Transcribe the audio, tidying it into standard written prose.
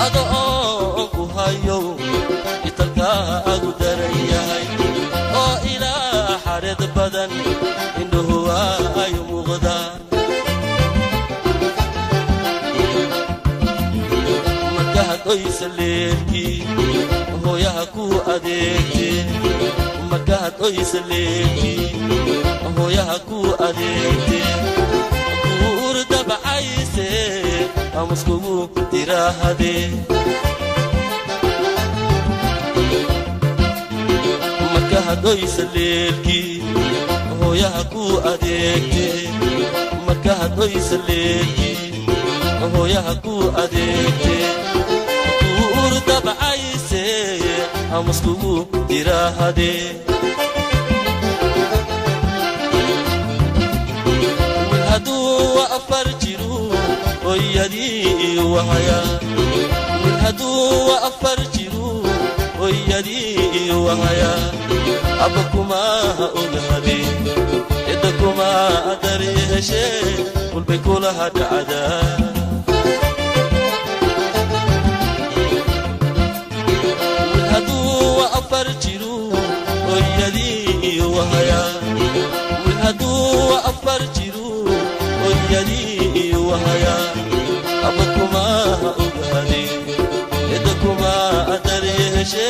Ado oo ku hayo italkaagu daran yahay oo ilaa xareed badan indhuhu ay muuqdaan. Markaad oysa leelkii hooyaha ku adeegtee, markaad oysa leelkii hooyaha ku adeegtee, kuur dabcayse amuskugu tiraahadee. Markaad oysa leelkii hooyaha ku adeegtee, markaad oysa leelkii hooyaha ku adeegtee, kuur dabcayse amuskugu tiraahadee. Hadduu afar jiru hooyadii wahaya, wiil hadduu afar jiru hooyadii wahaya, abba kumaha ogaade cidda kuma daryeeshe walbay kulaha dhacdaa. Wiil hadduu afar jiru hooyadii wahaya, wiil hadduu afar jiru hooyadii wahaya, abba kumaha ogaade cidda kuma daryeeshe